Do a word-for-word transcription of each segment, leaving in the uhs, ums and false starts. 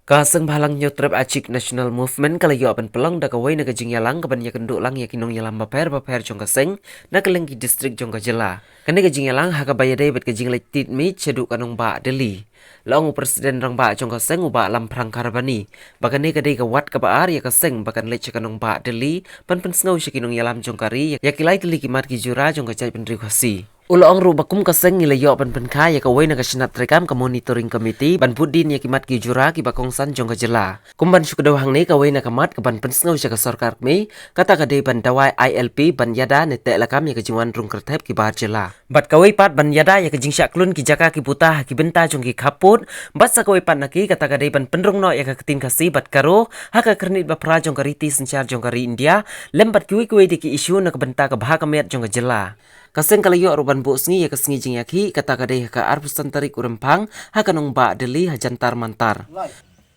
Ka Seng Bhalang Hynñiewtrep Achik National Movement ka la ïoh ban pynlong da kawei na ka jingïalang kaban ïakynduh lang ïa ki nongïalam bapher bapher jong ka seng na kylleng ki district jong ka jylla. Kane ka jingïalang ha kaba ïadei bad ka jingleit tied miej shaduh ka nongbah Delhi. La ong u President Rangbah jong ka seng, u Bah Lamphrang Kharbani, ba kane ka dei ka wat kaba ar ïa ka seng ba kan leit sha ka nongbah Delhi ban pynsngew sha ki nongïalam jong ka ri ïa ki lai tylli ki mat ki jura jong ka jaitbynriew Khasi. U la ong ruh ba kum ka seng ngi la ïoh ban pynkha ïa kawei na ka shnat treikam, ka Monitoring Committee, ban bud dien ïa ki mat ki jura kiba kongsan jong ka jylla. Kum ban shu kdew hangne, kawei na ka mat kaban pynsngew sha ka sorkar kmie, kata ka dei ban duwai I L P ban ïada ne teh lakam ïa ka jingwan rung kyrthep ki bar jylla. Bad kawei pat ban ïada ïa ka jingshah klun ki jaka ki buta ha ki bynta jong ki khappud, bad sa kawei pat na ki, kata ka dei ban pynrung noh ïa ka ktien Khasi bad Garo ha ka khyrnit baphra jong ka riti synshar jong ka ri India, lem bad kiwei kiwei de ki issue na ka bynta ka bha ka miat jong ka jylla. Ka seng ka la ïoh ruh ban buh sngi ïa ka sngi jingïakhih, kata ka dei ha ka arphew san tarik u Rymphang, ha ka nongbah Delhi, ha Jantar Mantar.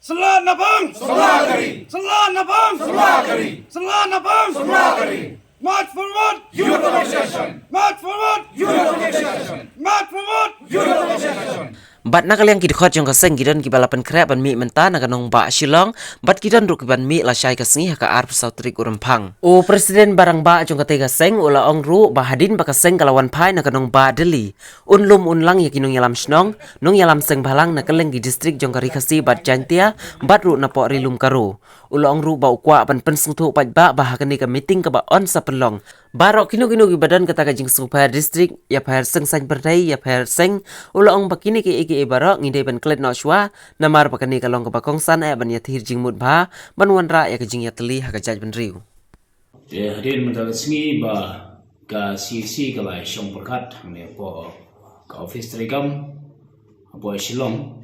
Sela Nabang! Sela Gari! Sela Nabang! Sela Gari! Sela Nabang! Sela Gari! March forward! Youth of Action! March forward! Youth of Action! March forward! Youth of Action! Bad na ka liang ki dkhot jong ka seng ki don kiba la pynkhreh ban mih mynta na ka nongbah Shillong, bad ki don ruh kiban mih lashai ka sngi ha ka arphew saw tarik u Rymphang. U President ba rangbah jong katei ka seng u la ong ruh ba hadien ba ka seng ka la wan phai na ka nongbah Delhi, un lum un lang ïa ki nongïalam shnong, nongïalam seng bhalang na kylleng ki district jong ka Ri Khasi bad Jaintia, bad ruh na poh Ri Lum Garo. U la ong ruh ba u kwah ban pynsngewthuh paidbah ba ha kane ka meeting kaba yn sa pynlong, baroh kino kino kiba don kata ka jingsngewpher district, ïapher seng saiñ pyrthei, ïapher seng, u la ong ba kine kiei kiei baroh ngi dei ban klet noh shuwa, namar ba kane ka long kaba kongsan eh ban ïathir jingmut bha, ban wanrah ïa ka jingïatylli ha ka jaitbynriew. Te hadien mynta ka sngi ba ka C E C ka la shong pyrkhat hangne hapoh ka office treikam hapoh Shillong.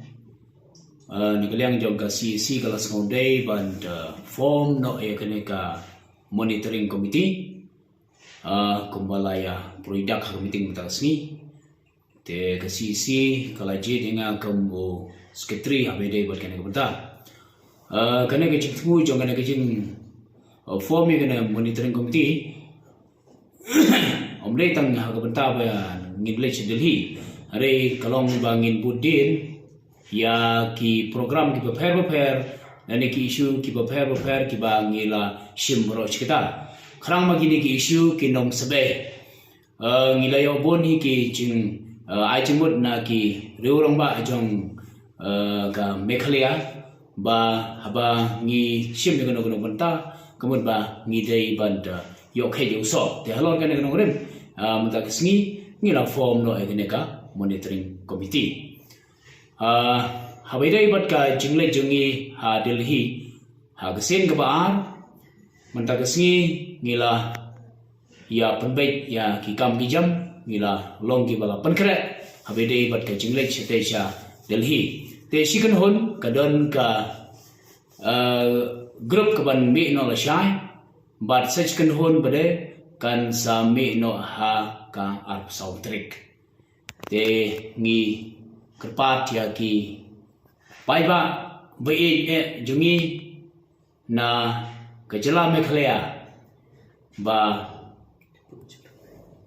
Eh, na ka liang jong ka C E C ka la sngewdei ban, eh, form noh ïa kane ka monitoring committee. Eh, kumba la ïa pyrshang ha ka meeting mynta ka sngi. Te ka C E C ka la jied ïa nga kum u secretary ha ba ïadei bad kane ka bynta. Eh, kane ka jingthmu jong kane ka jing, eh, form ïa kane monitoring committee. Ym dei tang ha ka bynta ba ngin leit sha Delhi. Hynrei ka long ba ngin bud dien ïa ki program kiba pher bapher, lane ki issue kiba pher bapher kiba ngi la shim baroh shi katta. Khnang ba kine ki issue kin ym sbeh. Eh, ngi la ïoh bun hi ki jing, eh, ai jingmut na ki riew rangbah jong, eh, ka Meghalaya, ba haba ngi shim ïa kano kano bynta, ka mut ba ngi dei ban da ïoh khie ïa u soh. Te halor kane ka nongrim, eh, mynta ka sngi ngi la form noh ïa kane ka monitoring committee. Ah, haba ïadei bad ka jingleit jong ngi ha Delhi ha ka sien kaba ar, mynta ka sngi ngi la ïa pynbeit ïa ki kam ki jam, ngi la long kiba la pynkhreh haba ïadei bad ka jingleit shatei sha Delhi. Te shi kynhun ka don ka, eh, group kaban mih noh lashai, bad sa shi kynhun ba dei kan sa mih noh ha ka arphew saw tarik. Te ngi kyrpad ïa ki paidbah ba ïeit eh jong ngi na ka jylla Meghalaya ba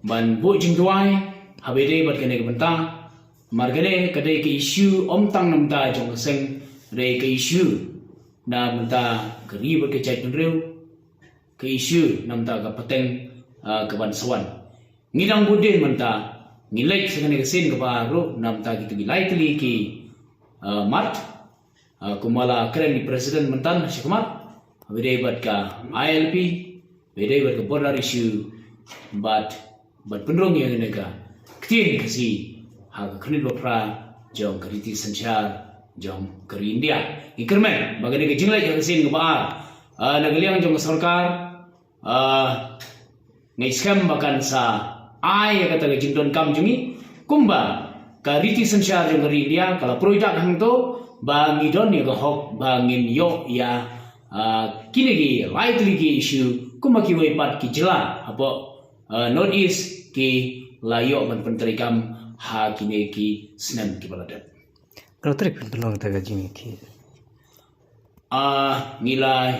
ban buh jingduwai haba ïadei bad kane ka bynta. Namar kane ka dei ka issue ym tang na bynta jong ka seng, dei ka issue na bynta ka ri bad ka jaitbynriew, ka issue na bynta ka pateng, ah, kaban sa wan. Ngi dang bud dien mynta, ngi leit sha kane ka sien kaba ar ruh na bynta kito ki lai tylli ki, ah, mat, ah, kumba la kren i President mynta sha khmat, ba ïadei bad ka I L P, ba ïadei bad ka border issue, bad, bad pynrung ïa kane ka ktien Khasi ha ka khyrnit baphra jong ka riti synshar jong ka ri India. Ngi kyrmen ba kane ka jingleit ha ka sien kaba ar, ah, na ka liang jong ka sorkar, ah, ngi skhem ba kan sa ai ïa kata ka jingdonkam jong ngi, kumba ka riti synshar jong ka ri India ka la pyrshah hangto ba ngi don ïa ka hok ba ngin ïoh ïa, ah, kine ki lai tylli ki issue, kumba kiwei pat ki jylla hapoh, ah, North East ki la ïoh ban pyntreikam ha kine ki snem kiba la dep. Katno tarik phin pynlong kata ka jingïakhih? Ah, ngi la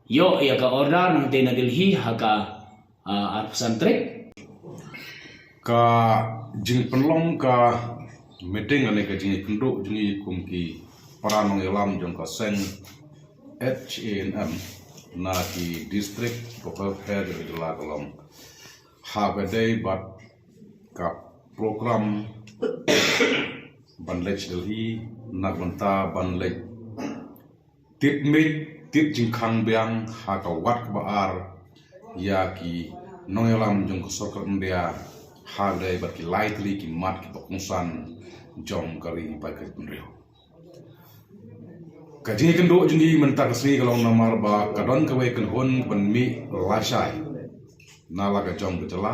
ïoh ïa ka order nangtei na Delhi ha ka, ah, arphew san tarik. Ka jingpynlong ka meeting lane ka jingïakynduh jong ngi kum ki para nongïalam jong ka seng H A N M na ki district bapher bapher jong ka jylla ka long ha kaba ïadei bad ka program ban leit Delhi na ka bynta ban leit tip miej tip jingkhang biang ha ka wad kaba ar ïa ki nongïalam jong ka sorkar India ha kaba ïadei bad ki lai tylli ki mat kiba kongsan jong ka ri bad ka jaitbynriew. Ka jingïakynduh jong ngi mynta ka sngi ka long namar ba ka don kawei ka kynhun kaban mih lashai na la ka jong ka jylla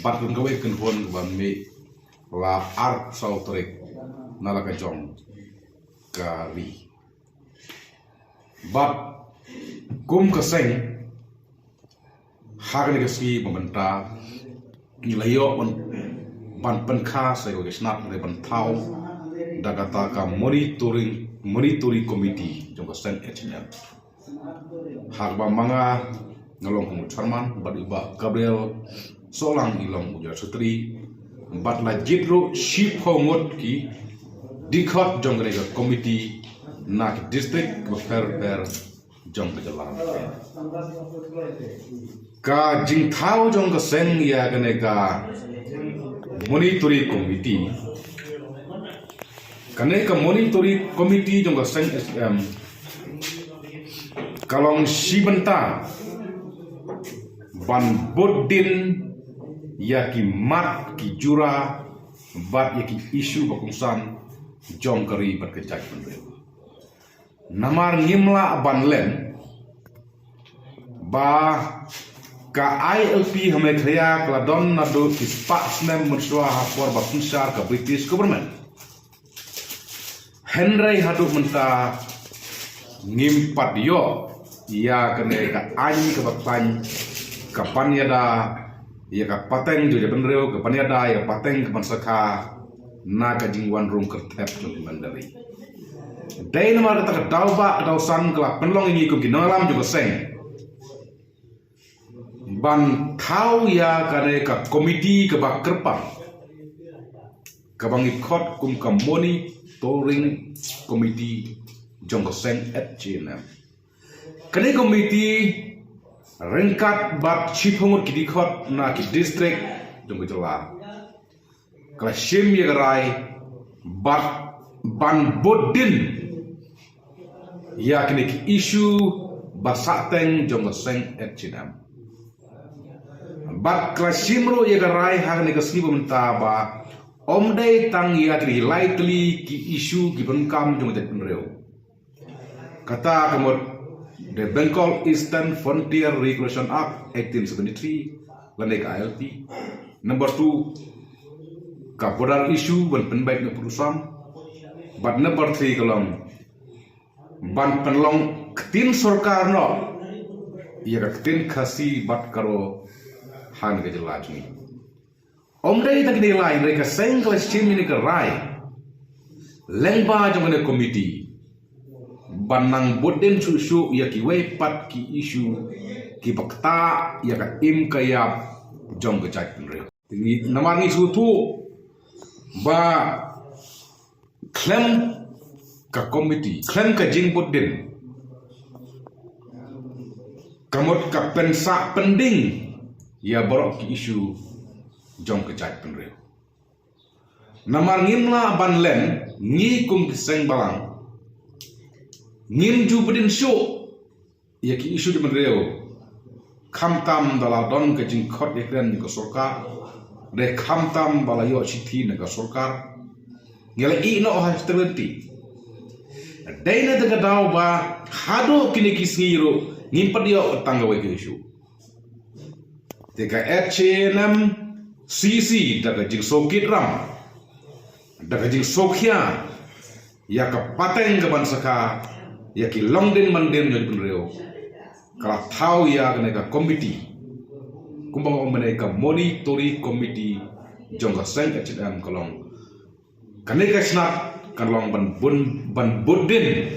bad ka don kawei ka kynhun kaban mih la arphew saw tarik na la ka jong ka ri. Bad kum ka seng ha kane ka sngi ba mynta ngi la ïoh ban, ban pynkha sa ïa ka snap ne ban thaw da kata ka monitoring, monitoring committee jong ka seng H A N M. Ha kaba ma nga nga long kum u chairman bad i Bah Gabriel Sohlang i long u general secretary bad la jied ruh shiphew ngut ki dkhot jong kane ka committee na ki district bapher bapher jong ka jylla. Ka jingthaw jong ka seng ïa kane ka monitoring committee, kane ka monitoring committee jong ka seng H A N M ka long shi bynta ban bud dien ïa ki mat ki jura bad ïa ki issue ba kongsan jong ka ri bad ka jaitbynriew. Namar ngim lah ban len ba ka I L P ha Meghalaya ka la don naduh ki spah snem mynshuwa ha por ba synshar ka British government. Hynrei haduh mynta ngim pat ïoh ïa kane ka aiñ kaba khlaiñ kaban ïada ïa ka pateng jong ka jaitbynriew, kaban ïada ïa ka pateng kaban sakha na ka jingwan rung kyrthep jong ki mynder ri. Dei namar kata ka daw ba ka daw san ka la pynlong ïa ngi kum ki nongïalam jong ka seng ban thaw ïa kane ka committee kaba kyrpang kaba ngi khot kum ka monitoring committee jong ka seng H A N M. Kane ka committee ryngkat bad shiphew ngut ki dkhot na ki district jong ka jylla ka la shim ïa ka rai bad ban bud dien ïa kine ki issue ba sahteng jong ka seng H A N M. Bad ka la shim ruh ïa ka rai ha kane ka sngi ba mynta ba ym dei tang ïa kine ki lai tylli ki issue kiba donkam jong ka jaitbynriew. Kata ka mut the Bengal Eastern Frontier Reclamation Act eighteen seventy-three lane ka I L P. Number two, ka border issue ban pynbeit na pyrshang. Bad number three ka long ban pynlong ktien sorkar noh ïa ka ktien Khasi bad Garo ha kane ka jylla jong ngi. Ym dei tang kine ki lai, hynrei ka seng ka la shim ïa kane ka rai lyngba jong kane ka committee ban nang bud dien shuh shuh ïa kiwei pat ki issue kiba ktah ïa ka im ka ïap jong ka jaitbynriew. Te ngi, namar ngi sngewthuh ba khlem ka committee, khlem ka jingbud dien, ka mut ka pynsah pynding ïa baroh ki issue jong ka jaitbynriew. Namar ngim lah ban len, ngi kum ki seng balang ngim ju bud dien shuh ïa ki issue jaitbynriew, khamtam da la don ka jingkhot ïakren ka sorkar, de khamtam ba la ïoh shithi na ka sorkar. Ngi la ïeh noh ha ka lynti. Dei na kata ka daw ba haduh kine ki sngi ruh ngim pat ïoh tang kawei ka issue. Te ka H A N M C C da ka jingsngewkit ram, da ka jingsngewkhia ïa ka pateng kaban sakha ïa ki longdien mandien jong ka jaitbynriew, ka la thaw ïa kane ka committee, kumba nga ong mynne, ka monitoring committee jong ka seng H A N M ka long. Kane ka snap ka long ban bun, ban bud dien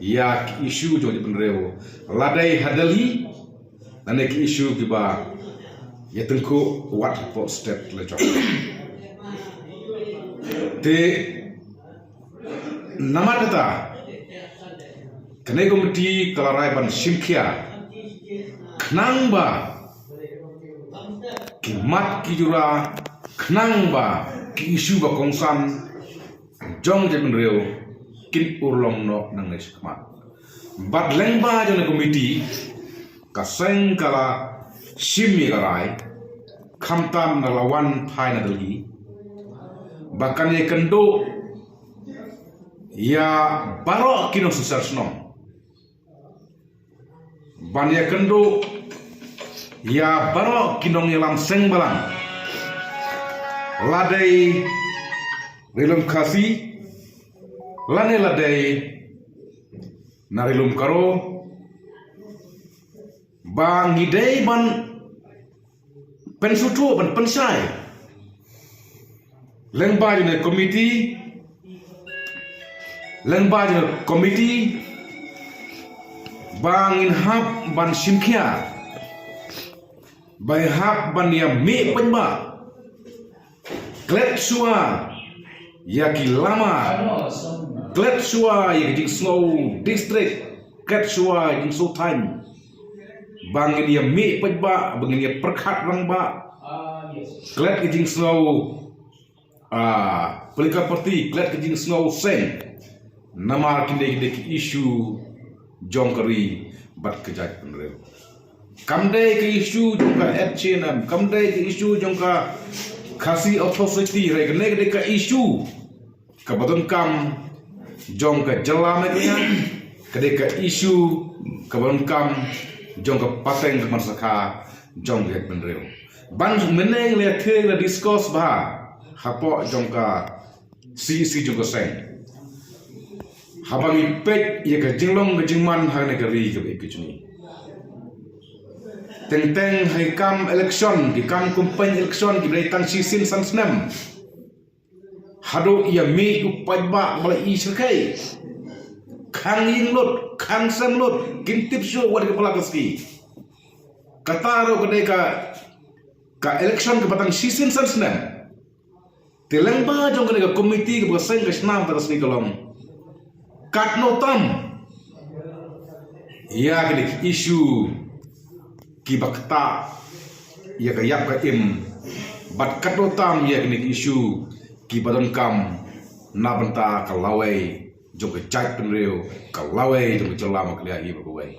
ïa ki issue jong ka jaitbynriew, la dei ha Delhi lane ki issue kiba ïatyngkhuh wat hapoh state la jong. Te Namar kata, kane ka komiti ka la rai ban shim khia khnang ba ki mat ki jura, khnang ba ki issue ba kongsan jong jaitbynriew kin urlong noh nangne shakhmat. Bad lyngba jong ka komiti, ka seng ka la shim ïa ka rai, khamtam na la wan phai na Delhi, ba kan ïakynduh ïa baroh ki nongsynshar shnong, ban ïakynduh ïa baroh ki nongïalam seng balang, la dei ri lum Khasi lane la dei na ri lum Garo, ba ngi dei ban pynsngewthuh, ban pynshai lyngba jong ka komiti, lyngba jong ka komiti, ba ngin hap ban shim khia, ba hap ban ïa mih paidbah klet shuwa ïa ki lama, klet shuwa ïa ki jingsngew district, klet shuwa ïa ki jingsngew thaiñ, ba ngin ïa mih paidbah, ba ngin ïa pyrkhat rangbah klet ki jingsngew, ah, political party, klet ki jingsngew seng. Namar kine ki dei ki issue jong ka ri bad ka jaitbynriew. Kam dei ka issue jong ka H A N M, kam dei ka issue jong ka Khasi Authors' Society, hynrei kane ka dei ka issue kaba donkam jong ka jylla Meghalaya, ka dei ka issue kaba donkam jong ka pateng ka mansakha jong ka jaitbynriew. Ban mynne la ïathuh, la discuss bha hapoh jong ka C E C jong ka seng, haba ngi peit ïa ka jinglong ka jingman ha kane ka ri kaba ïeit ka jong ngi. Teng teng ha ki kam election, ki kam campaign election kiba dei tang shisien san snem, haduh ïa mih u paidbah ba la i shyrkhei, khang ïing lut, khang sem lut, kim tip shuh wat ki pala ka sngi. Kata ruh ka dei ka, ka election kaba tang shisien san snem. Te lyngba jong kane ka komiti kaba ka seng ka shna mynta ka sngi ka long katno tam ïa kine ki issue kiba ktah ïa ka ïap ka im, bad katno tam ïa kine ki issue kiba donkam na bynta ka lawei jong ka jaitbynriew, ka lawei jong ka jylla Meghalaya hi baroh kawei.